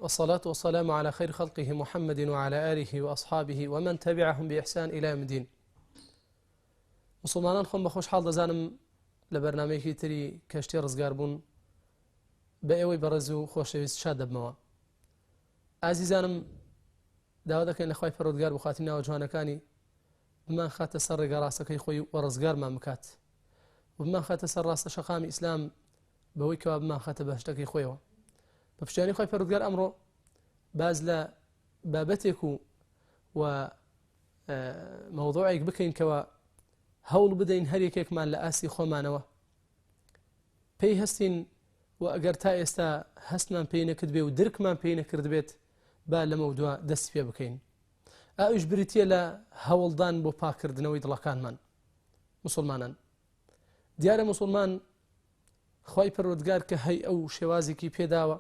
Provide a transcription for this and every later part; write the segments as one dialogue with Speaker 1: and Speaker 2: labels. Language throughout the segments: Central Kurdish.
Speaker 1: والصلاة والسلام على خير خلقه محمد وعلى آله وأصحابه ومن تبعهم بإحسان إلى يوم الدين. مسلمانان خۆم بە خۆشحاڵ دەزانم لە بەرنمەیەکی تری کەشتی ڕزگاربوون بە ئێوەی بەڕێز و خۆشەویست شاد دەبمەوە. ئازیزانم داوا دەکەین لە خوای پەروەردگار بخاتی ناوە جوانەکانی بمان خاتە سەر ڕێگا ڕاستەکەی خۆی و ڕزگارمان بکات و بمان خاتە سەر ڕاستە شەقامی ئیسلام بەوەی کەوا بمان خاتە بەهشتەکەی خۆیەوە. بە پشتیوانی خوای پەروەردگار ئەمڕۆ باز لە بابەتێک و و مەوضوعێک بکەین کەوا هەوڵ بدەین هەر یەکێکمان لە ئاستی خۆمانەوە پێی هەستین و ئەگەر تا ئێستا هەستمان پێی نەکردبێ و درکمان پێی نەکردبێت با لەمەودوا دەستی پێ بکەین. ئەویش بریتییە لە هەوڵدان بۆ پاککردنەوەی دڵەکانمان. مسلمانان دیارە مسلمان خوای پەروەردگار کە هەی ئەو شێوازێکی پێداوە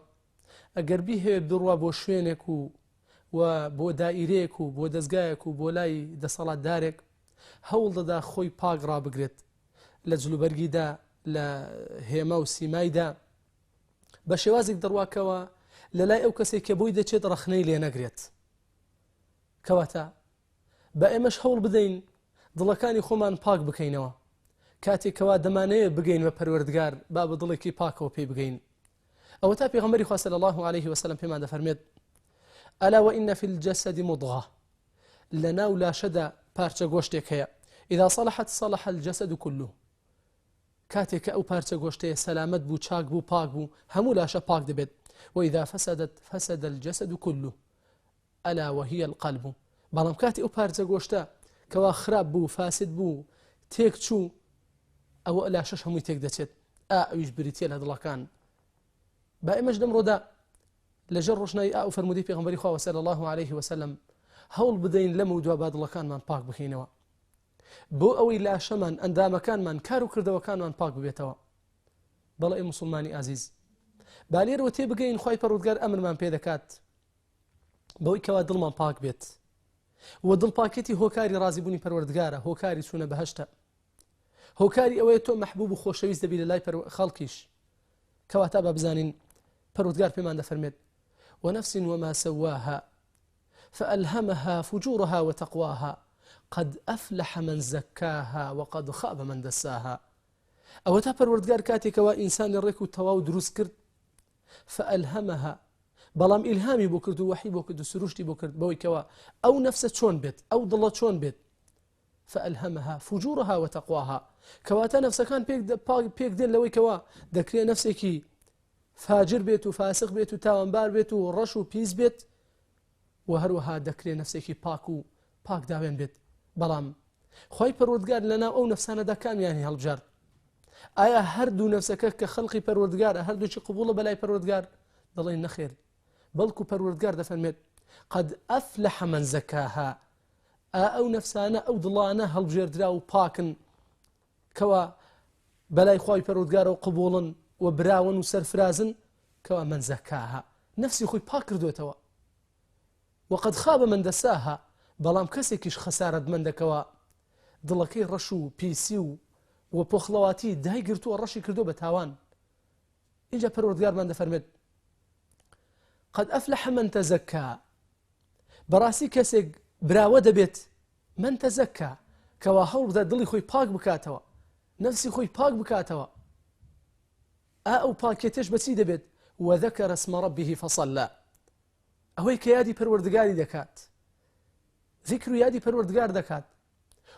Speaker 1: ئەگەر بیهەوێت بڕوا بۆ شوێنێک و و بۆ دائیرەیەک و بۆ دەستگایەک و بۆ لای دەسەڵاتدارێک هەوڵ دەدا خۆی پاک ڕابگرێت لە جلوبەرگیدا لە هێما و سیمایدا بە شێوازێک دەڕواکەوە لە لای ئەو کەسێک کە بۆی دەچێت ڕەخنەی لێ نەگرێت. کەواتە با ئێمەش هەوڵ بدەین دڵەکانی خۆمان پاک بکەینەوە. کاتێک کەوا دەمانەوێت بگەین بە پەروەردگار با بە دڵێکی پاکەوە پێی بگەین. ئەوەتا پێغەمبەری خوا صلی الله علیه وسلم پێمان دەفەرمێت ئەلا وإن فی الجسد مضغة، لە ناو لاشەدا پارچە گۆشتێک هەیە، إذا صلحت صلح الجسد كله، کاتێک کە ئەو پارچە گۆشتەیە سەلامەت بوو چاک بوو پاک بوو هەموو لاشە پاک دەبێت، وإذا فسدت فسد الجسد كله ألا وهي القلب، بەڵام کاتی ئەو پارچە گۆشتە کەوا خراپ بوو فاسد بوو تێک چوو ئەوە لاشەش هەمووی تێک دەچێت، ئا ئەویش بریتیە لە دڵەکان. با ئێمەش لەمڕۆدا لەژێر ڕۆشنایی ئا و فەرموودەی پێغەمبەری خوا صلی الله علیه وسلم هەوڵ بدەین لەم و دوا با دڵەکانمان پاک بکەینەوە بۆ ئەوەی لاشەمان ئەندامەکانمان کار و کردەوەکانمان پاک ببێتەوە. بەڵێ ئەی موسڵمانی ئازیز با لێرەوە تێبگەین خوای پەروەردگار ئەمرمان پێ دەکات بەوەی کەوا دڵمان پاک بێت و دڵپاکێتی هۆکاری ڕازیبوونی پەروەردگارە، هۆکاری چوونە بەهەشتە، هۆکاری ئەوەیە تۆ مەحبوب و خۆشەویست دەبی لە لای خەڵکیش. کەواتە با بزانین پەروەردگار پێمان دەفەرمێت ونفس وما سواها فألهمها فجورها وتقواها قد أفلح من زكاها وقد خاب من دساها. ئەوەتا پەروەردگار کاتێکەوە ئینسانی ڕێک و تەواو دروست کرد فألهمها، بەڵام ئیلهامی بۆ کرد و وەحی بۆ کرد و سروشتی بۆ کرد بەوەی کەوا ئەو نەفسە چۆن بێت، ئەو دڵە چۆن بێت. فألهمها فجورها وتقواها، کەواتە نەفسەکان پێک دێن لەوەی کەوا دەکرێت نەفسێکی فاجر بێت و فاسق بێت و تاوانبار بێت و ڕەش و پیس بێت و هەروەها دەکرێت نەفسێکی پاک و پاک داوێن بێت. بەڵام خی پەروەردگار لەناو ئەو نەفسانەدا کامیانی هەڵبژارد؟ ئایا هەردوو نەفسەکە کە خەڵقی پەروەردگارە هەردووکی قبوڵە بەلای پەروەردگار؟ دەڵێن نەخێر، بەڵکو پەروەردگار دەفەرمێت قد أفلح من زكاها، ئا ئەو نەفسانە ئەو دڵانە هەڵبژێردرا و پاکن کەوا بەلای خوای پەروەردگارەوە قبوڵن و براون و سەرفرازن، کەوا من زەکاها نەفسی خۆی پاک کردوێتەوە. وقد خاب من دساها، بەڵام کەسێکیش خەسارەتمەندەکەوە دڵەکەی ڕەش و پیسی و و پۆخڵەواتی دایگرتووە ڕەشی کردو بە تاوان. اینجا پەروەردگارمان دەفەرمێت قد أفلح من تزكى، بەڕاستی کەسێک براوە دەبێت من تزكى، کەوا هەوڵ بدات دڵی خۆی پاک بکاتەوە، نەفسی خۆی پاک بکاتەوە. ئا ئەو پاکێتێش بەچی دەبێت؟ وذكر اسم ربه فصلى، ئەوەی کە یادی پەروەردگاری دەکات، ذکر و یادی پەروەردگار دەکات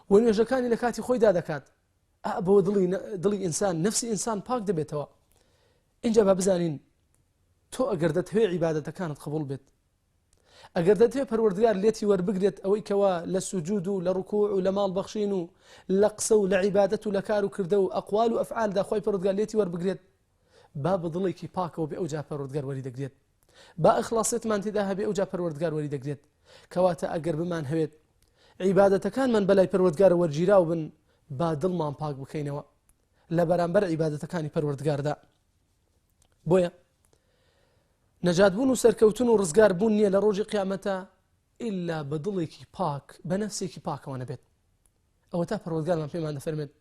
Speaker 1: و نوێژەکانی لە کاتی خۆیدا دەکات، ئا بۆ دڵی ئینسان، نەفسی ئینسان پاک دەبێتەوە. اینجا با بزانین تۆ ئەگەر دەتەوێ عیبادەتەکانت قبوڵ بێت، ئەگەر دەتەوێ پەروەردگار لێتی وەربگرێت ئەوەی کەوا لە سوجود و لە ڕکوع و لە ماڵ بەخشین و لە قسە و لە عیبادەت و لە کار و کردە و ئەقوال و ئەفعالدا خوای پەروەردگار لێتی وەربگرێت، با بە دڵێکی پاکەوە بێ ئەوجا پەروەردگار وەری دەگرێت. با ئەخلاصێتمان تێدا هەبێ ئەوجا پەروەردگار وەری دەگرێت. کەواتە ئەگەر بمان هەوێت عیبادەتەکانمان بەلای پەروەردگارە وەرگیراو بن، با دڵمان پاک بکەینەوە لە بەرامبەر عیبادەتەکانی پەروەردگاردا. بۆیە نەجات بوون و سەرکەوتن و ڕزگار بوون نییە لە ڕۆژی قیامەتە ئللا بە دڵێکی پاک، بە نەفسێکی پاکەوە نەبێت. ئەوە تا پەروەردگارمان پێمان دەفەرمێت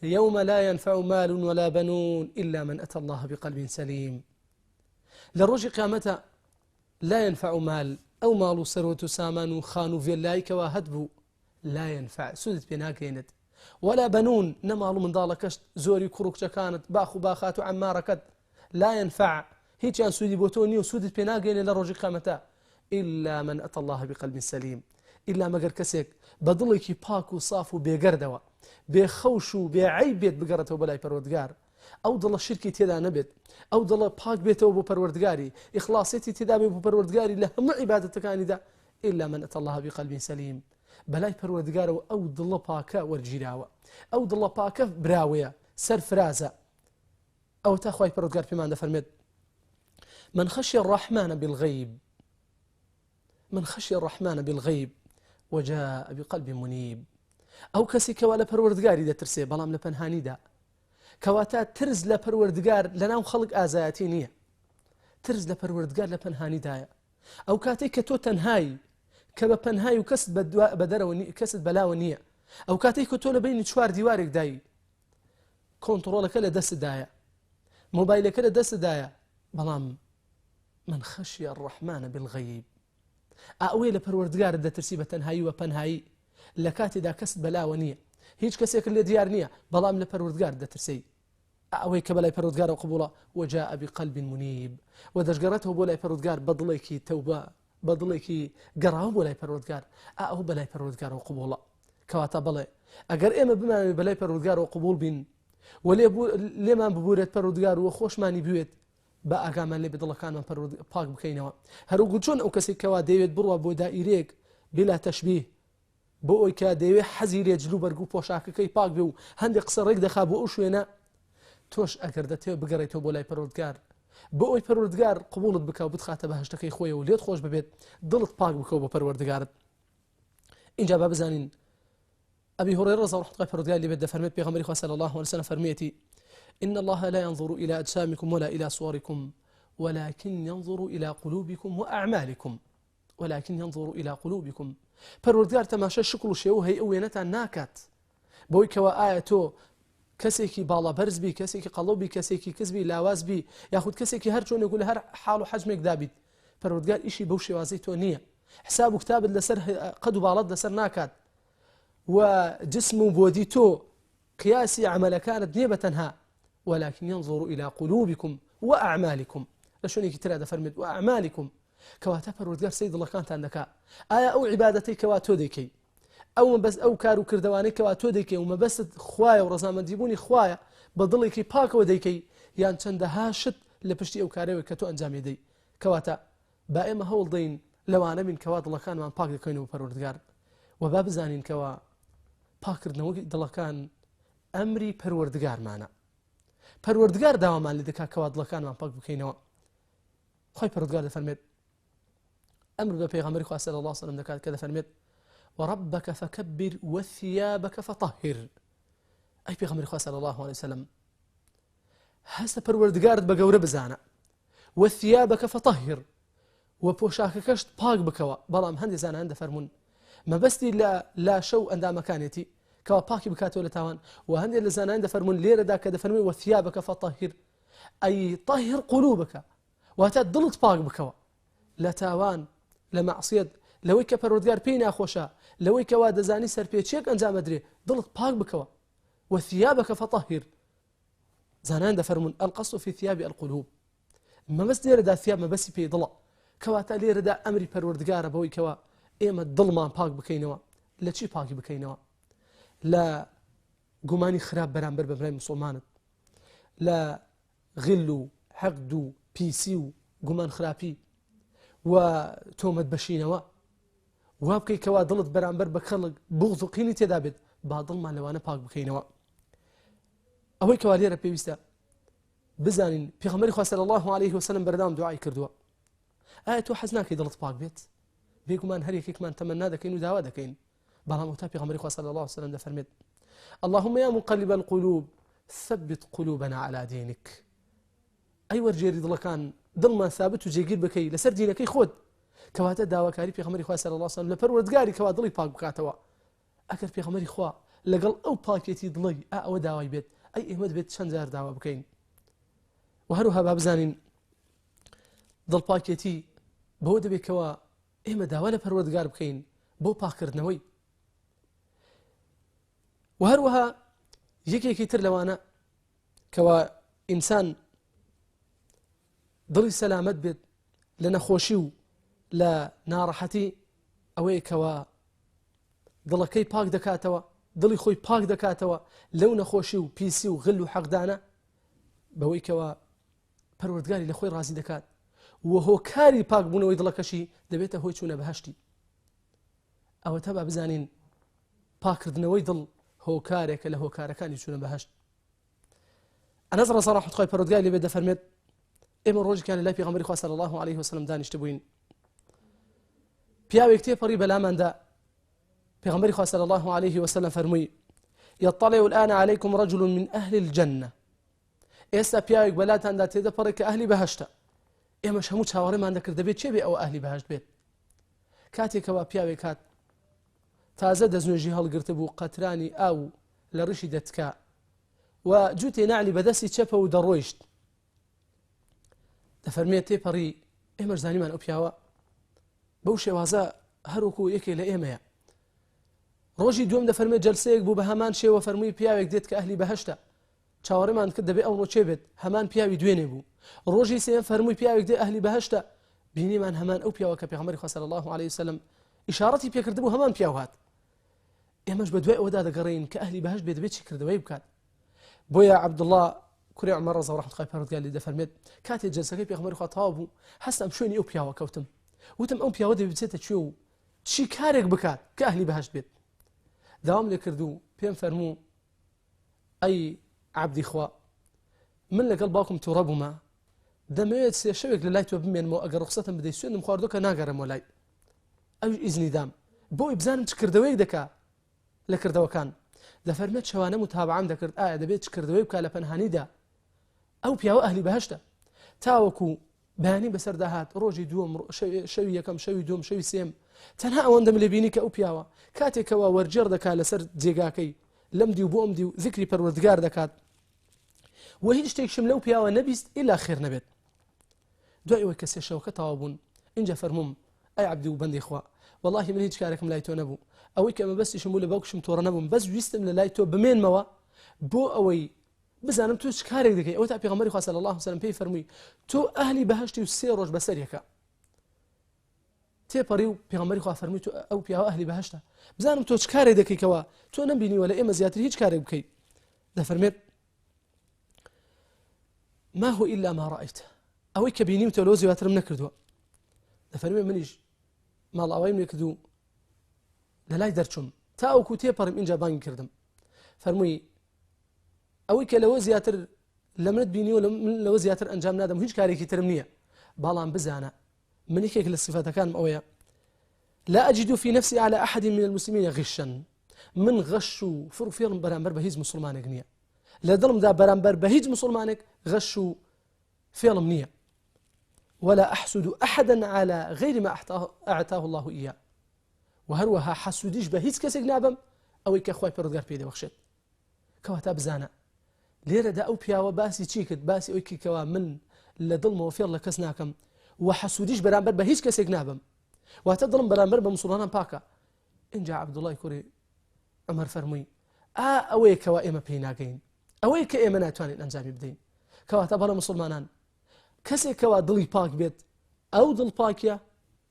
Speaker 1: يوم لا ينفع مال ولا بنون إلا من أتى الله بقلب سليم. لە ڕۆژی قیامەتە لا ينفع مال، ئەو ماڵ و سەروەت و سامان و خانوو و ڤێللای کەوا هەتبوو، لا ينفع، سوودت پێ ناگەیەنێت، ولا بنون، نە ماڵ و منداڵەکەشت، زۆری کوڕ و کچەکانت، باخ و باخات و عەممارەکەت، لا ينفع، هیچیان سوودی بۆ تۆ نییە و سوودت پێ ناگەیەنێت لە ڕۆژی قیامەتا، إلا من أتى الله بقلب سليم، ئیلا مەگەر کەسێک بە دڵێکی پاک و ساف و بێگەردەوە، بێ خەوش و بێ عەیب بێت بگەڕێتەوە بۆ لای پەروەردگار، ئەو دڵە شیرکی تێدا نەبێت، ئەو دڵە پاک بێتەوە بۆ پەروەردگاری، ئیخڵاسیەتی تێدا بێت بۆ پەروەردگاری لە هەموو عیبادەتەکانیدا، إلا من أتى الله بقلب سليم، بەلای پەروەردگارەوە ئەو دڵە پاکە وەرگیراوە، ئەو دڵە پاکە براوەیە، سەرفرازە. ئەوەتا خوای پەروەردگار پێمان دەفەرمێت من خشی الرحمن بالغیب من خشی الرحمن بالغیب وجاء بقلب منیب ئەو کەسی کەوا لە پەروەردگاری دەترسێ بەڵام لە پەنهانیدا کەواتە ترس لە پەروەردگار لەناو خەڵک ئازایەتی نییە ترس لە پەروەردگار لە پەنهانیدایە ئەو کاتێک کە تۆ تەنهایی کە بە پەنهای و کەست بە دەرەوە کەست بەلاوە نییە ئەو کاتێک کە تۆ لە بینی چوار دیوارێکدایی کۆنتڕۆڵەکە لە دەستدایە مۆبایلەکە لە دەستدایە بەڵام من خشی الرحمن بالغیب ئەوەی لە پەروەردگارت دەترسی بە تەنهایی و پەنهایی لە کاتێدا کەست بەلاوە نییە هیچ کەسێکت لێ دیار نییە بەڵام لە پەروەردگار دەترسی ئەوەی کە بەلای پەروەردگارەوە قبوڵە وجاء بقلب منیب و دەشگەڕێتەوە بۆ لای پەروەردگار بە دڵێکی تەوبە بە دڵێکی گەڕاوە بۆ لای پەروەردگار ئەو بەلای پەروەردگارەوە قبوڵە کەواتە بڵێ ئەگەر ئێمە بمانەوێت بەلای پەروەردگارەوە قبوڵ بین و لێمان ببورێت پەروەردگار و خۆشمانی بوێت با ئاگامان لێ بێت دڵەکانمان پاک بکەینەوە هەروەکو چۆن ئەو کەسێک کەوا دەیەوێت بڕوا بۆ دائیرەیەک بلا تشبیه بۆ ئەوی کە دەیەوێت حەزی لێ جل و بەرگ و پۆشاکەکەی پاک بێ و هەندێک قسە ڕێک دەخا بۆ ئەو شوێنە تۆش ئەگەر دەتەوێت بگەڕێیتەوە بۆ لای پەروەردگار بۆ ئەوی پەروەردگار قبوڵت بکە و بتخاتە بەهەشتەکەی خۆی و لێت خۆش ببێت دڵت پاک بکەوە بۆ پەروەردگارت اینجا با بزانین أبي هريرة رضي الله عنه پەروەردگار لێ بێت دەفەرمێت پێغەمبەری خوا صلی الله عليه وسلم فەرموویەتی إن الله لا ينظر إلى أجسامكم ولا إلى صوركم ولكن ينظر إلى قلوبكم وأعمالكم ولكن ينظر إلى قلوبكم پەروەردگار تەماشای شکڵ و شێوە هەی ئەو وێنەتان ناکات بۆی کەوا ئایا تۆ کەسێکی باڵا بەرز بی کەسێکی قەڵەو بی کەسێکی کز بی لاواز بی یاخود کەسێکی هەر چۆنێک و لە هەر حاڵ و حەجمێکدا بیت پەروەردگار ئیشی بەو شێوازەی تۆ نییە حساب و کتابت لەسەر قەد و باڵت لەسەر ناکات و جسم و بۆدی تۆ قیاسی عەمەلەکانت نییە بە تەنها ولكن ينظر إلى قلوبكم وأعمالكم لە شوێنێکی ترا دەفەرمێت وأعمالكم کەواتە پەروەردگار سەی دڵەکانتان دەکا ئایا ئەو عیبادەتەی کەوا تۆ دەیکەی ئەو مەبەست ئەو کار و کردوانەی کەوا تۆ دەیکەی و مەبەستت خوایە و ڕەزامەندی بوونی خوایە بە دڵێکی پاکەوە دەیکەی یان چەندەها شت لە پشتی ئەو کارەوە کە تۆ ئەنجامی دەی کەواتە با ئێمە هەوڵ دەین لەوانە بین کەوا دڵەکانمان پاک دەکەینەوە پەروەردگار و با بزانین کەوا پاکردنەوەی دڵەکان ئەمری پەروەردگارمانە پەروەردگار داوامان لێ دەکات کەوا دڵەکانمان پاک بکەینەوە خی پەروەردگار دەفەرمێت ئەمر بە پێغەمبەری خوا صلی الله علیه وسلم دەکات کە دەفەرمێت وربك فكبر وثيابك فطهر ئەی پێغەمبەری خوا صلی الله علیه وسلم هەستە پەروەردگارت بە گەورە بزانە وثيابك فطهر و پۆشاکەکەشت پاک بکەوە بەڵام هەندێک زانایان دەفەرموون مەبەستی لە لاشە و ئەندامەکانێتی کەوا پاکی بکاتەوە لە تاوان و هەندێک لە زانایان دەفەرموون لێرەدا کە دەفەرموێ وثيابك فطهر ئەی طهر قلوبك واتە دڵت پاک بکەوە لە تاوان لە مەعسیەت لەوەی کە پەروەردگار پێی ناخۆشە لەوەی کەوا دەزانی سەرپێچیەک ئەنجام ئەدرێ دڵت پاک بکەوە وثيابك فطهر زانایان دەفەرموون القصد في ثياب القلوب مەبەست لێرەدا ثیاب مەبەستی پێی دڵە کەواتە لێرەدا ئەمری پەروەردگارە بەوەی کەوا ئێمە دڵمان پاک بکەینەوە لە چی پاکی بکەینەوە لە گومانی خراپ بەرامبەر بە برای مسلمانت لە غل و حەقد و پیسی و گومان خراپی و تۆمەت بەشینەوە وا بکەی کەوا دڵت بەرامبەر بە کەڵک بغز و قینی تێدا بێت با دڵمان لەوانە پاک بکەینەوە ئەوەی کەوا لێرە پێویستە بزانین پێغەمبەری خوا صلی الله علیه وسلم بەردەوام دوعای کردووە ئایا تۆ حەز ناکەی دڵت پاک بێت بێگومان هەر یەکێکمان تەمەنا دەکەین و داوا دەکەین بەڵام ئەوتا پێغەمبەری خوا صلی الله علیه وسلم دەفەرمێت اللهم يا مقلب القلوب ثبت قلوبنا على دينك ئەی وەرگێری دڵەکان دڵمان ثابت و جێگیر بکەی لەسەر دینەکەی خۆت کەواتە داواکاری پێغەمبەری خوا صلی الله علیه وسلم لە پەروەردگاری کەوا دڵی پاک بکاتەوە ئەگەر پێغەمبەری خوا لەگەڵ ئەو پاکێتی دڵی ئا ئەوە داوای بێت ئەی ئێمە دەبێت چەند جار داوا بکەین و هەروها با بزانین دڵپاکێتی. بەوە دەبێت کەوا ئێمە داوا لە پەروەردگار بکەین بۆ پاکردنەوەی. و هەروەها یەکێکی تر لەوانە کەوا ئینسان دڵی سەلامەت بێت لە نەخۆشی و لە ناڕەحەتی ئەوەیە کەوا دڵەکەی پاک دەکاتەوە دڵی خۆی پاک دەکاتەوە لەو نەخۆشی و پیسی و غل و حەقدانە بەوەی کەوا پەروەردگاری لە خۆی ڕازی دەکات و هۆکاری پاکبوونەوەی دڵەکەشی دەبێتە هۆی چوونە بەهشتی ئەوەتا با بزانین پاکردنەوەی دڵ هۆکارێکە لە هۆکارەکانی چوونە بەهشت ئەنەس ڕەزا ڕەحمەت خوای پەروەردگاری لێ بێت دەفەرمێت ئێمە ڕۆژێکیان لە لای پێغەمبەری خوا صلی الله علیه وسلم دانیشتبووین پیاوێک تێپەڕی بەلاماندا پێغەمبەری خوا صلی الله علیه وسلم فەرمووی يطلع الآن عليكم رجل من أهل الجنة ئێستا پیاوێک بەلاتاندا تێدەپەڕێت کە ئەهلی بەهشتە ئێمەش هەموو چاوەڕێمان دەکرد دەبێت چێ بێ ئەوە ئەهلی بەهشت بێت کاتێکەوە پیاوێک هات تازە دەستنوێژی هەڵگرتبوو قەترانی ئاو لە ڕیشی دەتکا و جووتێ نەعلی بەدەستی چەپە و دەڕۆیشت دەفەرمێت تێپەڕی ئێمەش زانیمان ئەو پیاوە بەو شێوازە هەروەکو یەکێ لە ئێمەیە ڕۆژی دوم دەفەرمێت جلسەیەک بوو بە هەمان شێوە فەرمووی پیاوێک دێت کە ئەهلی بەهشتە چاوەڕێمان کرد دەبێ ئەوڕۆ چێ بێت هەمان پیاوی دوێنێ بوو ڕۆژی سێم فەرمووی پیاوێک دێ ئەهلی بەهشتە بینیمان هەمان ئەو پیاوە کە پێغەمبەری خوا صلی الله علیه وسلم ئیشارەتی پێکردبوو هەمان پیاو هات ئێمەش بە دوای ئەوەدا دەگەڕێین کە ئەهلی بەهشت بێت دەبێت چی کردەوەی بکات بۆیە عەبدوڵڵا کوڕی عومەر ڕەزا و ڕەحمەت خوای پەروەردگار لێی دەفەرمێت کاتێ جەلسەکەی پێغەمبەری خوا تەواو بوو هەستام شوێنی ئەو پیاوە کەوتم وتم ئەو پیاوە دەبێت بچێتە کوێ و چی کارێک بکات کە ئەهلی بەهشت بێت داوام لێ کرد و پێم فەرموو ئەی عەبدی خوا من لەگەڵ باوکم تووڕە بوومە دەمەوێت سێ شەوێک لە لای تۆ بمێنمەوە ئەگەر ڕوخسەتم بدەی سوێندم خواردووە کە ناگەڕێمەوە لای ئەویش ئیزنی دام بۆی بزانم چ کردەوەیەک دەکا لە کردەوەکان دەفەرمێت شەوانە متابعام دەکرد ئایا دەبێت چ کردەوەی بکا لە پەنهانیدا ئەو پیاوە ئەهلی بەهشتە تاوەکو بەیانی بەسەردا هات ڕۆژی دووەم شەوی یەکەم شەوی دووەم شەوی سێم تەنها ئەوەندەم لێ بینی کە ئەو پیاوە کاتێکەوە وەرجێڕ دەکات لەسەر جێگاکەی لەم دیو بۆ ئەم دیو زیکری پەروەردگار دەکات و هیچ شتێکشم لەو پیاوە نەبیست ئیلا خێر نەبێت دوای ئەوەی کە سێ شەوەکە تەواو بوون ئینجا فەرمووم ئەی عەبدی و بەندەی خوا وەڵاهی من هیچ کارێکم لای تۆ نەبوو ئەوەی کە مەبەستیشم بوو لە باوکشم تۆڕە نەبووم بەس ویستم لە لای تۆ بمێنمەوە بۆ ئەوەی بزانم تۆ چ کارێک دەکەی ئەوە تا پێغەمبەری خوا صلی الله علیه وسلم پێی فەرمووی تۆ ئەهلی بەهەشتی و سێ ڕۆژ بەسەر یەکە تێپەڕی و پێغەمبەری خوا فەرمووی تۆ ئەو پیاوە ئەهلی بەهەشتە بزانم تۆ چ کارێک دەکەی کەوا تۆ نەمبینیوە لە ئێمە زیاتر هیچ کارێک بکەیت دەفەرمێت ما هو إلا ما رأيت ئەوەی کە بینیمتە لەوە زیاترم نەکردووە دەفەرمێ منیش ماڵئاوایم لێ کرد و لە لای دەرچوم تا ئەوکو تێپەڕیم اینجا بانگی کردم فەرمووی ئەوەی کە لەوە زیاتر لە منت بینیوە من لەوە زیاتر ئەنجام نادەم هیچ کارێکی ترم نییە بەڵام بزانە من یەکێک لە سیفاتەکانم ئەوەیە لا أجد في نفسي على أحد من المسلمين غشا من غش و فڕفێڵم بەرامبەر بە هیچ مسلمانێک نییە لە دڵمدا بەرامبەر بە هیچ مسلمانێک غەش و فێڵم نییە ولا أحسد أحدا على غير ما أعطاه الله إياه وهروها حەسوودیش بە هیچ کەسێک نابم ئەوەی کە خوای پەروەردگار پێی دەبەخشێت کەواتە بزانە لێرەدا ئەو پیاوە باسی چی کرد باسی ئەوی کردکەوە من لە دڵمەوە فێڵ لە کەس ناکەم و حەسوودیش بەرامبەر بە هیچ کەسێک نابم واتە دڵم بەرامبەر بە مسوڵانان پاکە اینجا عەبدوڵای کوڕی عومەر فەرمووی ئا ئەوەیە کەوا ئێمە پێی ناگەین ئەوەیە کە ئێمە ناتوانین ئەنجامی بدەین کەواتە بەڵێ مسلمانان کەسێک کەوا دڵی پاک بێت ئەو دڵ پاکیە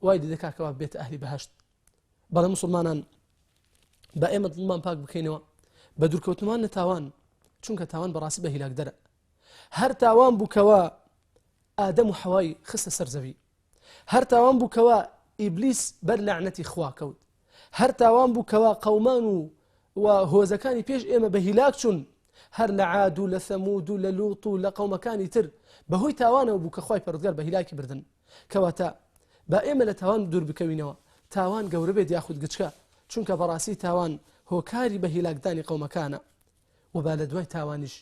Speaker 1: وای دەکا کەوا بێتە ئەهلی بەهشت بەڵێ مسلمانان بە ئێمە دڵمان پاک بکەینەوە بە دوورکەوتنمان لە تاوان چونکە تاوان بەڕاستی بە هیلاکدەرە هەر تاوان بووکەوە ئادەم و حەوای خستە سەر زەوی هەر تاوان بوو کەوا ئیبلیس بەر لەعنەتی خوا کەوت هەر تاوان بوو کەوا قەومان و و هۆزەکانی پێش ئێمە بە هیلاک چوون هەر لە عاد و لە ثەمود و لە لوط و لە قەومەکانی تر بەهۆی تاوانەوە بوو کە خوای پەروەردگار بە هیلاکی بردن کەواتە با ئێمە لە تاوان دوور بکەوینەوە تاوان گەورە بێت یاخود گچکە چونکە بەڕاستی تاوان هۆکاری بە هیلاکدانی قەومەکانە و با لە دوای تاوانیش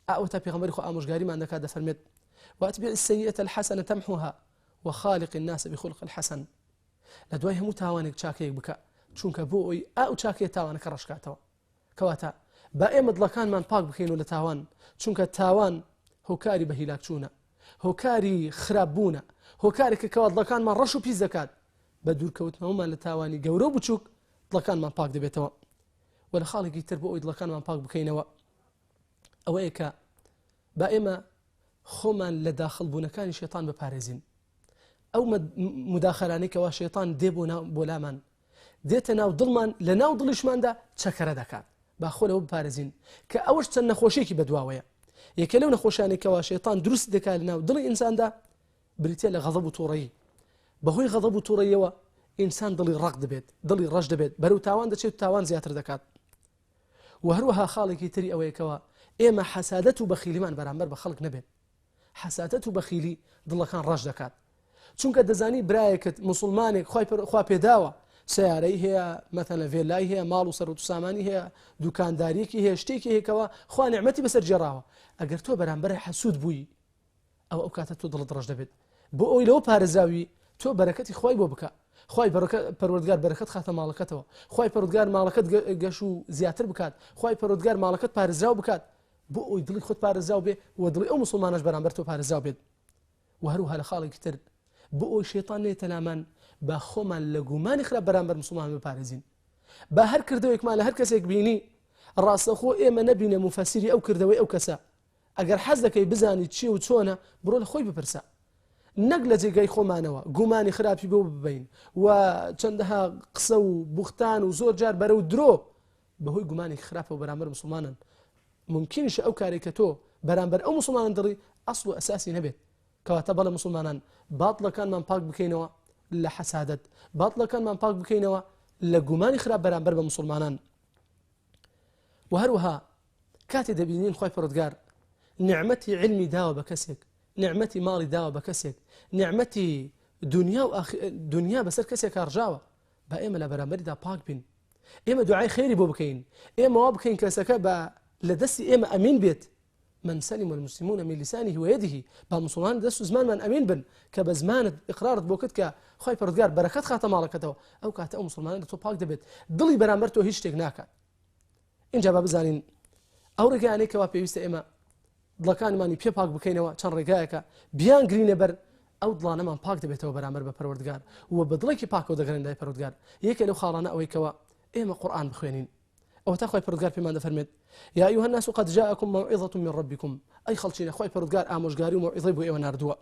Speaker 1: ئەوەتا پێغەمبەری خوا ئامۆژگاریمان دەکات دەفەرمێت واتبع السیئة الحسنة تمحها وخالق الناس بخلق الحسن لە دوای هەموو تاوانێک چاکەیەک بکە چونکە بۆ ئەوی ئەو چاکەیە تاوانەکە ڕەشکاتەوە کەواتە با ئێمە دڵەکانمان پاک بکەین و لە تاوان چونکە تاوان هۆکاری بە هیلاکچوونە هۆکاری خراپ بوونە. هۆکارێکە کەوا دڵەکانمان ڕەش و پیس دەکات. بە دوورکەوتنەوەمان لە تاوانی گەورە و بچووک دڵەکانمان پاک دەبێتەوە. وە لە خاڵێکی تر بۆ ئەوەی دڵەکانمان پاک بکەینەوە ئەوەیە کە با ئێمە خۆمان لە داخڵبوونەکانی شێتان بپارێزین. ئەو مداخلانەی کەوا شەیتان دێ بۆ ناو بۆ لامان دێتە ناو دڵمان لە ناو دڵیشماندا چەکەرە دەکات با خۆ لەوە بپارێزین کە ئەوەش چەند نەخۆشیێکی بەدواوەیە یەکێ لەو نەخۆشیانەی کەوا شەیتان دروست دەکات لە ناو دڵی ئینساندا بریتە لە غەضب و تووڕەیی بەهۆی غەضب و تووڕەیەوە ئینسان دڵی ڕق دەبێت دڵی ڕەش دەبێت بەرەو تاوان دەچێت تاوان زیاتر دەکات و هەروەها خاڵێکی تری ئەوەیەکەوە ئێمە حەسادەت و بەخیلیمان بەرامبەر بە خەڵک نەبێت حەسادەت و بەخیلی دڵەکان ڕەش دەکات چونکە دەزانی برایەکت مسلمانێک خی خوا پێداوە سیارەی هەیە مەتەنە ڤێلای هەیە ماڵ و سەر و سامانی هەیە دوکانداریەکی هەیە شتێکی هەیەکەوە خوا نعممەتی بەسەر جێراوە ئەگەر تۆ بەرامبەر حەسوود بووی ئەو ئەو کاتە تۆ دڵت ڕەش دەبێت بۆ ئەوی لەوە پارێزراوی تۆ بەرەکەتی خی بۆ بکە خی پەروەردگار بەرەکەت خاتە ماڵەکەتەوە خی پەرودگار ماڵەکەت گەش و زیاتر بکات خی پەرودگار ماڵەکەت پارێزراو بکات بۆ ئەوەی دڵی خۆت پارێزراو بێ و دڵی ئەو موسڵمانەش بەرامبەر تۆ پارێزراو بێت. وە هەروەها لە خاڵێکی تر بۆ ئەوەی شەیتان نەیەتە لامان با خۆمان لە گومانی خراپ بەرامبەر موسڵمان بپارێزین. با هەر کردەوەیەکمان لە هەر کەسێک بینی ڕاستەخۆ ئێمە نەبینە موفەسیری ئەو کردەوەی ئەو کەسە. ئەگەر حەز دەکەی بزانی چییە و چۆنە بڕۆ لە خۆی بپرسە. نەک لە جێگای خۆمانەوە گومانی خراپی بۆ ببەین و چەندەها قسە و بوختان و زۆر جار بەرەو درۆ بەهۆی گومانێکی خراپەوە بەرامبەر موسڵمانان مومکینیشە ئەو کارێک کە تۆ بەرامبەر ئەو موسڵمانان دەڵی ئەسڵ و ئەساسی نەبێت کەواتە بەڵێ موسڵمانان باتڵەکانمان پاک بکەینەوە لە حەسادەت باتڵەکانمان پاک بکەینەوە لە گومانی خراپ بەرامبەر بە موسڵمانان و هەروەها کاتێ دەبینین خی پەرۆدگار نعمەتی علمی داوە بە کەسێک نعمەتی ماڵی داوە بە کەسێک نعمەتی دنیا و دنیا بەسەر کەسێک ڕژاوە با ئێمە لە بەرامبەریدا پاک بین ئێمە دوعای خێری بۆ بکەین ئێمە وا بکەین کەسەکە بە لە دەستی ئێمە ئەمین بێت من سلم المسلمون من لسانه ويده با مسلمان دەست و زمانمان ئەمین بن کە بە زمانت ئقرارت بۆ کرد کە خی پەرودگار بەرەکەت خاتە ماڵەکەتەوە ئەو کاتە ئەو مسلمانە لە تۆ پاک دەبێت دڵی بەرامبەر تۆ هیچ شتێک ناکات اینجا با بزانین ئەو ڕێگایانەی کەوا پێویستە ئێمە دڵەکانمانی پێ پاک بکەینەوە چەند ڕێگایەکە بیان گرینە بەر ئەو دڵانەمان پاک دەبێتەوە بەرامبەر بە پەروەردگار و بە دڵێکی پاکەوە دەگەڕێن لای پەروەردگار یەکێ لەو خاڵانە ئەوەی کەوا ئێمە قورئان بخوێنین ئەوە تا خوای پەروەردگار پێمان دەفەرمێت یا أيها الناس قد جاءكم موعظة من ربكم ئەی خەڵچینە خوای پەروەردگار ئامۆژگاری و مەوعیزەی بۆ ئێوە ناردووە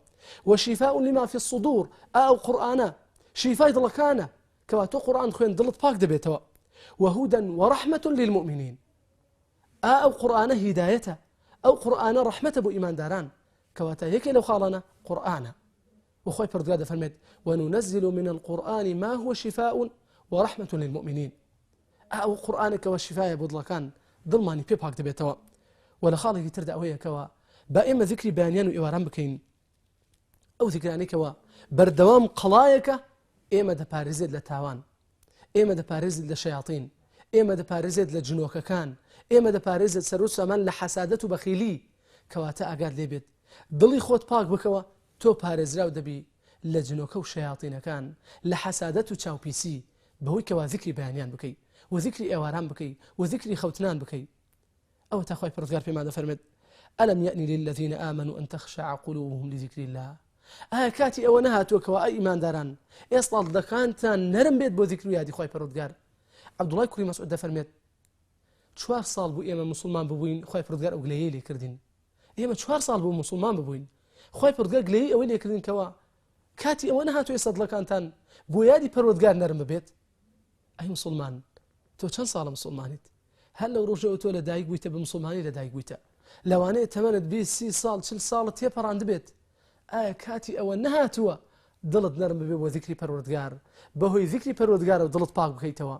Speaker 1: وشفاء لما في الصدور ئەو قورئانە شیفای دڵەکانە کەوا تۆ قورئان خوێن دڵت پاک دەبێتەوە وهدى ورحمة للمؤمنين ئا ئەو قورئانە هیدایەتە ئەو قورئانە ڕەحمەتە بۆ ئیمانداران کەواتە یەکێ لەو خاڵانە قورئانە وخۆی پەروەردگار دەفەرمێت وننزل من القرآن ما هو شفاء ورحمة للمؤمنين ئەو قورئانێکەوە شفایە بۆ دڵەکان دڵمانی پێ پاک دەبێتەوە و لە خاڵێکی تردا ئەوەیەکەوە با ئێمە ذکری بەیانیان و ئێواران بکەین ئەو زیکرانەی کەوا بەردەوام قەڵایەکە ئێمە دەپارێزێت لە تاوان ئێمە دەپارێزێت لە شەیاطین ئێمە دەپارێزێت لە جنۆکەکان ئێمە دەپارێزێت سەر و سامان لە حەسادەت و بەخیلی کەواتە ئاگات لێبێت دڵی خۆت پاک بکەوە تۆ پارێزراو دەبی لە جنۆکە و شەیاطینەکان لە حەسادەت و چاوپیسی بەهۆی کەوا زیکری بەیانیان بکەی و زیکری ئێواران بکەی و زیکری خەوتنان بکەی ئەوەتا خوای پەروەردگار پێمان دەفەرمێت ألم يأن للذين آمنوا أن تخشع قلوبهم لذكر الله ئایا کاتی ئەوە نەهاتووە کەوا ئەی ئیمانداران ئێستا دڵەکانتان نەرم بێت بۆ ذیکر و یادی خوای پەروەردگار عەبدوڵای کوڕی مەسعود دەفەرمێت چوار ساڵ بوو ئێمە مسلمان ببووین خوای پەروەردگار ئەو گلەیەی لێ کردین ئێمە چوار ساڵ بوو مسلمان ببووین خوای پەروەردگار گلەیی ئەوەی لێ کردین کەوا کاتی ئەوە نەهاتوو ئێستا دڵەکانتان بۆ یادی پەروەردگار نەرم ببێت ئەی موسڵمان تۆ چەند ساڵە موسڵمانیت هەر لەو ڕۆژەوە تۆ لە دایک بوویتە بە موسڵمانی لە دایک بوویتە لەوانەیە تەمەنت 20 سی ساڵ چل ساڵت تێپەڕاندبێت ئایا کاتی ئەوە نەهاتووە دڵت نەرم ببێ بۆ ذیکری پەروەردگار بەهۆی ذیکری پەروەردگارەوە دڵت پاک بکەیتەوە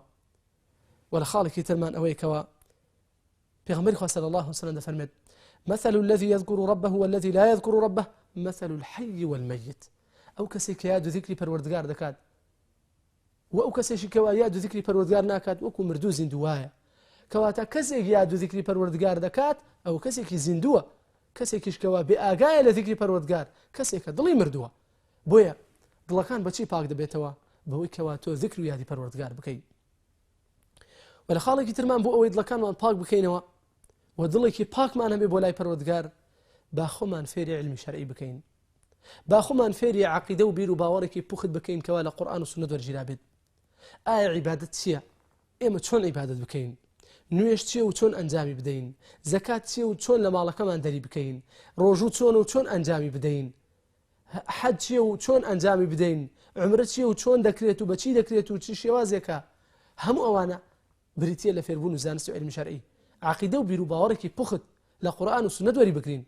Speaker 1: وە لە خاڵێکی ترمان ئەوەیە کەوا پێغەمبەری خوا صلی الله علیه وسلم دەفەرمێت مثل الذي يذكر ربه والذي لا يذكر ربه مثل الحي والميت ئەو کەسێک کە یاد و ذیکری پەروەردگار دەکات وە ئەو کەسێشی کەوا یاد و زیکری پەروەردگار ناکات وەکو مردوو زیندوو وایە کەواتە کەسێک یاد و زیکری پەروەردگار دەکات ئەو کەسێکی زیندووە کەسێکیش کەوا بێ ئاگایە لە زیکری پەروەردگار کەسێکە دڵی مردووە بۆیە دڵەکان بەچی پاک دەبێتەوە بەوەی کەوا تۆ زیکر و یادی پەروەردگار بکەیت و لە خاڵێکی ترمان بۆ ئەوەی دڵەکانمان پاک بکەینەوە و دڵێکی پاکمان هەبێ بۆ لای پەروەردگار با خۆمان فێری علمی شەرعی بکەین. با خۆمان فێری عەقیدە و بیر و باوەڕێکی پوخت بکەین کەوا لە قورئان و سوننەت وەرگیرابێت. ئایا عیبادەت چییە؟ ئێمە چۆن عیبادەت بکەین؟ نوێژ چییە و چۆن ئەنجامی بدەین؟ زەکات چییە و چۆن لە ماڵەکەمان دەری بکەین؟ ڕۆژوو چۆنە و چۆن ئەنجامی بدەین؟ حەج چییە و چۆن ئەنجامی بدەین؟ عومرە چییە و چۆن دەکرێت و بەچی دەکرێت و چی شێوازێکە؟ هەموو ئەوانە بریتییە لە فێربوون و زانست و عیلمی شەرعی، عەقیدە و بیروباوەڕێکی پوخت لە قورئان و سوننەت وەریبگرین،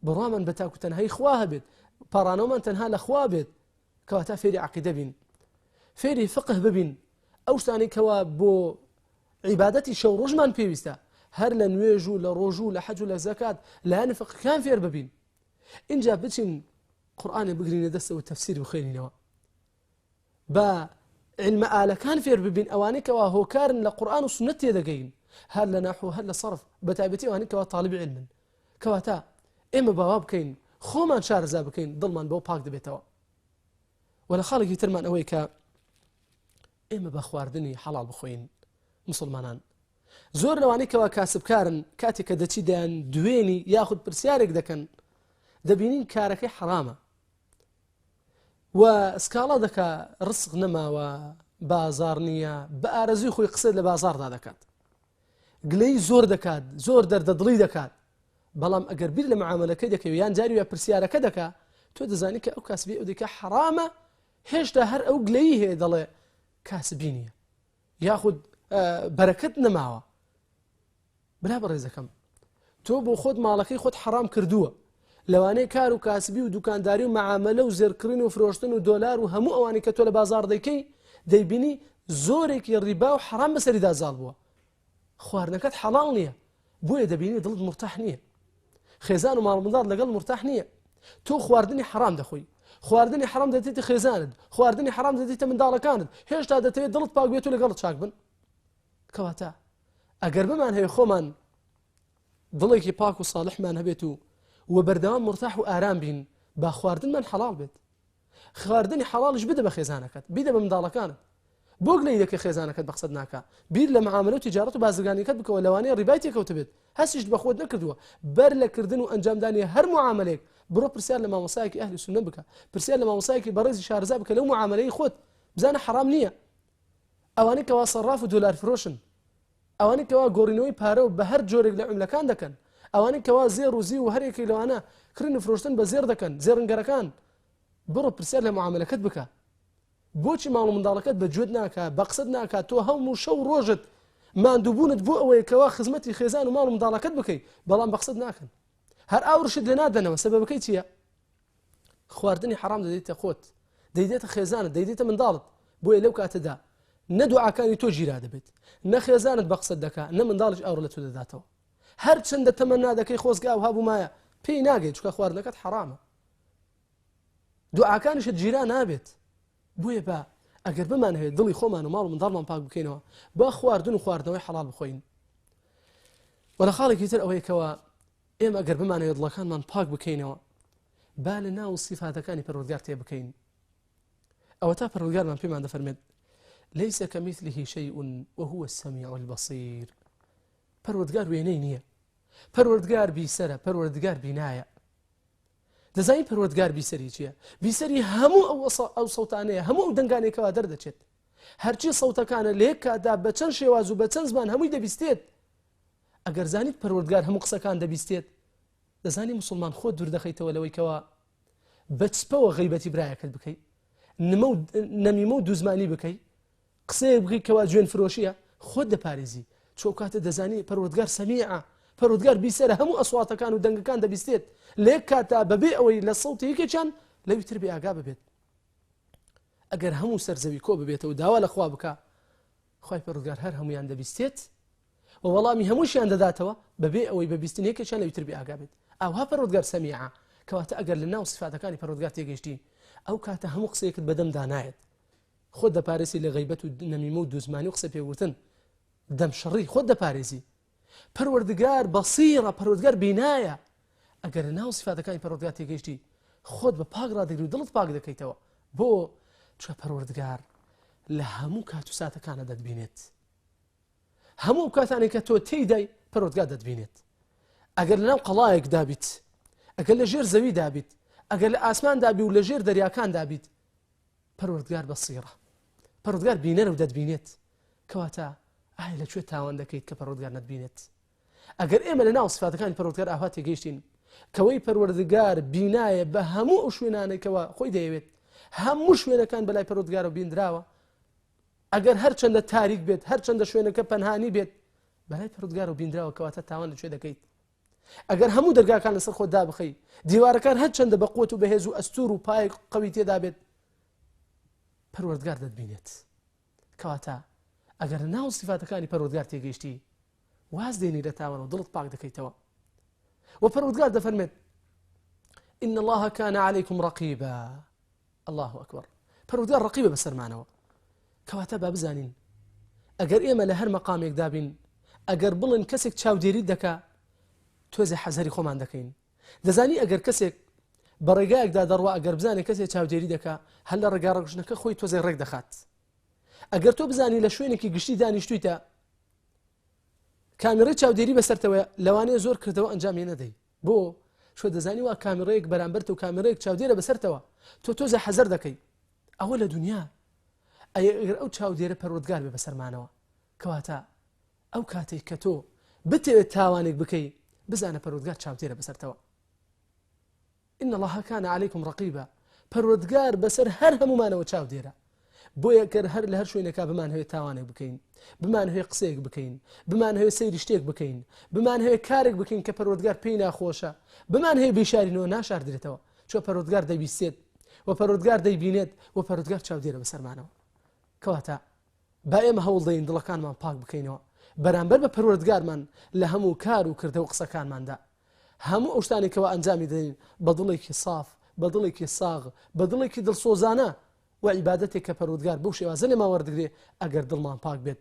Speaker 1: بڕوامان بە تاک و تەنهایی خوا هەبێت، پاڕانەوەمان تەنها لە خوا بێت، کەواتە فێری عەقیدە بین، فێری فقه ببین، ئەو شتانەی کەوا بۆ عیبادەتی شەو ڕۆژمان پێویستە، هەر لە نوێژ و لە ڕۆژوو و لە حەج و لە زەکات لایەنی فقهەکان فێر ببین، ئینجا بچین قورئانێ بگرینە دەستەوە تەفسیر بخوێنینەوە. با علمە ئالەکان فێر ببین ئەوانەی کەوا هۆکارن لە قورئان و سوننەت تێدەگەین هەر لە نەحو هەر لە سەرف بە تایبەتی ئەوانەی کەوا تاڵیبی علمن کەواتە ئێمە باوا بکەین خۆمان شارەزا بکەین دڵمان بەوە پاک دەبێتەوە وە لە خاڵێکی ترمان ئەوەی کە ئێمە بە خواردنی حەڵاڵ بخۆین مسلمانان زۆر لەوانەی کەوا کاسبکارن کاتێک کە دەچی دەیان دوێنی یاخود پرسیارێک دەکەن دەبینین کارەکەی حرامە و سکاڵا دەکا ڕسق نەماوە بازاڕ نییە بە ئارەزوی خۆی قسە لە بازاڕدا دەکات گلەی زۆر دەکات زۆر دەردە دڵی دەکات بەڵام ئەگەر بیر لە معاملەکەی دەکەوی یان جاری وە پرسیارەکە دەکا تۆ دەزانی کە ئەو کاسبی ئەو دەکە حرامە هێشتا هەر ئەو گلەی هەیە دەڵێ کاسبی نییە یاخود بەرەکەت نەماوە برا بەڕێزەکەم تۆ بۆ خۆت ماڵەکەی خۆت حەڕام کردووە لەوانەیە کار و کاسبی و دوکانداری و مەعامەلە و زێرکڕین و فرۆشتن و دۆلار و هەموو ئەوانەی کە تۆ لە بازاڕ دەیکەی دەیبینی زۆرێکی ڕیبا و حەرام بەسەریدا زاڵ بووە خواردنەکەت حەڵاڵ نییە بۆیە دەبینی دڵت مرتاح نییە خێزان و ماڵ منداڵ لەگەڵ مرتاح نییە تۆ خواردنی حرام دەخۆی خواردنی حرام دەدەیتە خێزانت خواردنی حرام دەدەیتە منداڵەکانت هێشتا دەتەوێت دڵت پاک بێت و لەگەڵ چاک بن کەواتە ئەگەر بمانهەوێ خۆمان دڵێکی پاک و ساڵحمان هەبێت و و بەردەوام مرتاح و ئارام بین با خواردنمان حەڵاڵ بێت خواردنی حەڵاڵیش بدە بە خێزانەکەت بیدە بە منداڵەکانت بۆ گلەی دەکەی خێزانەکەت بە قسەت ناکا بیر لە معاملە و تیجارەت و بازرگانیەکەت بکەوە لەوانەیە ڕیبای تێکەوتبێت هەستیشت بە خۆت نەکردووە بەر لە کردن و ئەنجامدانی هەر معاملەیەک بڕۆ پرسیار لە مامۆسایەکی ئەهلی سوننە بکە پرسیار لە مامۆسایەکی بەڕێزی شارەزا بکە لەو معاملەی خۆت بزانە حەرام نییە ئەوانەی کەوا سەڕاف و دۆلار فرۆشن، ئەوانەی کەوا گۆڕینەوەی پارە و بە هەر جۆرێک لە عوملەکان دەکەن، ئەوانەی کەوا زێڕ و زیو و هەر یەکێک لەوانە کڕین و فرۆشتن بە زێڕ دەکەن، زێڕنگەرەکان، بڕۆ پرسیار لە معامەلەکەت بکە. بۆچی ماڵ و منداڵەکەت بە گوێت ناکا، بە قسەت ناکا، تۆ هەموو شەو و ڕۆژت ماندووبوونت بۆ ئەوەیە کەوا خزمەتی خێزان و ماڵ و منداڵەکەت بکەی، بەڵام بە قسەت ناکەن. هەر ئاوڕشت لێ نادەنەوە، سەبەبەکەی چییە؟ خواردنی حەرام دەدەیتە خۆت دەیدێتە خێزانت دەیدێتە منداڵت بۆیە لەو کاتەدا نە دوعاکانی تۆ گیرا دەبێت نە خێزانت بە قسەت دەکا نە منداڵیش ئاوڕ لە تۆ دەداتەوە هەرچەندە تەمەنا دەکەی خۆزگە ئەوها بوومایە پێی ناگەیت چونکە خواردنەکەت حەرامە دوعاکانیشت گیرا نابێت بۆیە با ئەگەر بمانهەوێت دڵی خۆمان و ماڵ و منداڵمان پاک بکەینەوە با خواردن و خواردنەوەی حەڵال بخۆین وە لە خاڵێکی تر ئەوەیە کەەوە ئێمە ئەگەر بمانەوێت دڵەکانمان پاک بکەینەوە با لە ناو سیفاتەکانی پەروەردگار تێ بکەین ئەوەتا پەروەردگارمان پێمان دەفەرمێت ليس كمثله شيء وهو السميع البصير پەروەردگار وێنەی نییە پەروەردگار بیسەرە پەروەردگار بینایە دەزانی پەروەردگار بیسەری چییە بیسەری هەموو ئەو ئەو سەوتانەیە هەموو ئەو دەنگانێکەوە دەردەچێت هەرچی سەوتەکانە لە یەک کاتدا بە چەند شێواز و بە چەند زمان هەمووی دەبیستێت ئەگەر زانیت پەروەردگار هەموو قسەکان دەبیستێت دەزانی مسلمان خۆت دوور دەخەیتەوە لەوەی کەوا بە چپەوە غیبەتی برایەکەت بکەی نمە و نەمیمە و دوزمانی بکەی قسەیەک بکەی کەوا جوێن فرۆشیە خۆت دەپارێزی چۆ کاتە دەزانی پەروەردگار سەمیعە پەروەردگار بیسەرە هەموو ئەسواتەکان و دەنگەکان دەبیستێت لە یەک کاتا بەبێ ئەوەی لە سەوتی یەکێکیان لەوی تر بێ ئاگا ببێت ئەگەر هەموو سەرزەوی کۆ ببێتەوە داوا لە خوا بکە خوای پەروەردگار هەر هەموویان دەبیستێت و وەڵامی هەمووشیان دەداتەوە بەبێ ئەوەی بە بیستن یەکێکیان لەوی تر بێ ئاگا بێت ئاوها پەروەردگار سەمیعە کەواتە ئەگەر لە ناو سیفاتەکانی پەروەردگار تێگەیشتی ئەو کاتە هەموو قسەیەکت بەدەمدا نایەت خۆت دەپارێزی لە غەیبەت و نەمیمە و دووزمانی و قسە پێوتن دەمشڕی خۆت دەپارێزی پەروەردگار بەسیڕە پەروەردگار بینایە ئەگەر لە ناو سیفاتەکانی پەروەردگار تێگەیشتی خۆت بە پاک ڕادەگری و دڵت پاک دەکەیتەوە بۆ چونکە پەروەردگار لە هەموو کات و ساتەکانە دەتبینێت هەموو ئەو کاتانێک کە تۆ تێیدای پەروەردگار دەتبینێت ئەگەر لەناو قەڵایەک دابیت ئەگەر لە ژێر زەوی دابیت ئەگەر لە ئاسماندا بی و لە ژێر دەریاکاندا بیت پەروەردگار بەسیڕە پەروەردگار بینەرە و دەتبینێت کەواتە ئایا لە کوێ تاوان دەکەیت کە پەروەردگار نەتبینێت ئەگەر ئێمە لە ناو سفاتەکانی پەروەردگار ئاوا تێگەیشتین کەوەی پەروەردگار بینایە بە هەموو ئەو شوێنانێکەوە خۆی دەیەوێت هەموو شوێنەکان بەلای پەروەردگارەوە بیندراوە ئەگەر هەرچەندە تاریک بێت هەرچەندە شوێنەکە پەنهانی بێت بەلای پەروەردگارەوە بیندراوە کەواتە تاوان لە کوێ دەکەیت ئەگەر هەموو دەرگاکان لەسەر خۆت دابخەی دیوارەکان هەرچەندە بە قوت و بەهێز و ئەستور و پای قەوی تێدا بێت پەروەردگار دەتبینێت کەواتە ئەگەر ناو سیفاتەکانی پەروەردگار تێگەیشتی واز دێنی لە تاوان و دڵت پاک دەکەیتەوە و پەروەردگار دەفەرمێت إن الله كان عليكم رقيبا الله أكبر پەروەردگار ڕقیبە بەسەرمانەوە کەواتە با بزانین ئەگەر ئێمە لە هەر مەقامێکدا بین ئەگەر بڵێن کەسێک چاودێریت دەکا تۆزێ حەزەری خۆمان دەکەین دەزانی ئەگەر کەسێک بە ڕێگایەکدا دەڕوا ئەگەر بزانێت کەسێک چاودێری دەکا هەر لە ڕێگا ڕێکژنەکە خۆی تۆزێ ڕێک دەخات ئەگەر تۆ بزانی لە شوێنێکی گشتی دانیشتویتە کامیڕی چاودێری بەسەرتەوە لەوانەیە زۆر کردەوە ئەنجامی نەدەی بۆ؟ چۆ دەزانی وا کامیڕەیەک بەرامبەرتە و کامیڕەیەک چاودێرە بەسەرتەوە تۆ تۆزە حەزەر دەکەی ئەوە لە دنیا ئەگەر ئەو چاودێرە پەروەردگار بێ بەسەرمانەوە کەواتە ئەو کاتێک کە تۆ بتەوێت تاوانێک بکەی بزانە پەروەردگار چاودێرە بەسەرتەوە إن الله كان عليكم رقيبا پەروەردگار بەسەر هەر هەمومانەوە چاودێرە بۆیە گەر هەر لە هەر شوێنێکا بمانهەوێت تاوانێک بکەین بمانهەوێت قسەیەک بکەین بمانهەوێت سەیری شتێک بکەین بمانهەوێت کارێک بکەین کە پەروەردگار پێی ناخۆشە بمانهەوێت بیشارینەوە ناشاردرێتەوە چۆ پەروەردگار دەبیستێت و پەروەردگار دەیبینێت و پەروەردگار چاودێرە بەسەرمانەوە کەواتە با ئێمە هەوڵ دەین دڵەکانمان پاک بکەینەوە بەرامبەر بە پەروەردگارمان لە هەموو کار و کردە و قسەکانماندا هەموو ئەو شتانەی کەوا ئەنجامی دەدەین بە دڵێکی ساف، بە دڵێکی ساغ، بە دڵێکی دڵسۆزانە و عیبادەتێک کە پەروەردگار بەو شێوازە لێمان وەردگرێ ئەگەر دڵمان پاک بێت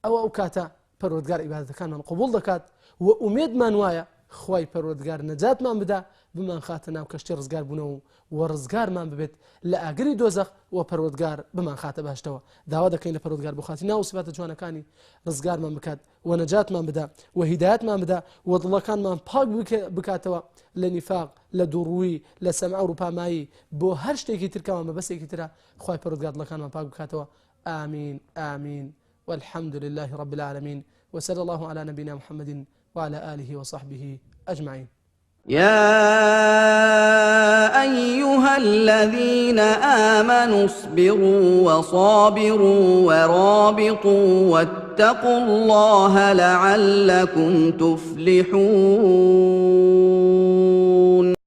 Speaker 1: ئەوە ئەو کاتە پەروەردگار عیبادەتەکانمان قبوڵ دەکات و ئومێدمان وایە خوای پەروەردگار نەجاتمان بدا بمانخاتە ناو کەشتی ڕزگار بوونەوە و ڕزگارمان ببێت لە ئاگری دۆزەخ و پەروەردگار بمانخاتە بەهەشتەوە داوا دەکەین لە پەروەردگار بۆ خاتری ناو و سیفاتە جوانەکانی ڕزگارمان بکات و نەجاتمان بدا و هیدایەتمان بدا و دڵەکانمان پاک بکاتەوە لە نیفاق لە دووڕووی لە سەمع و ڕووپامایی بۆ هەر شتێکی تر کەوا مەبەستێکی ترە خوای پەروەردگار دڵەکانمان پاک بکاتەوە آمین آمین والحمد لله رب العالمين وصلى الله على نبينا محمد وعلى آله وصحبه أجمعين
Speaker 2: يا أيها الذين آمنوا اصبروا وصابروا ورابطوا واتقوا الله لعلكم تفلحون.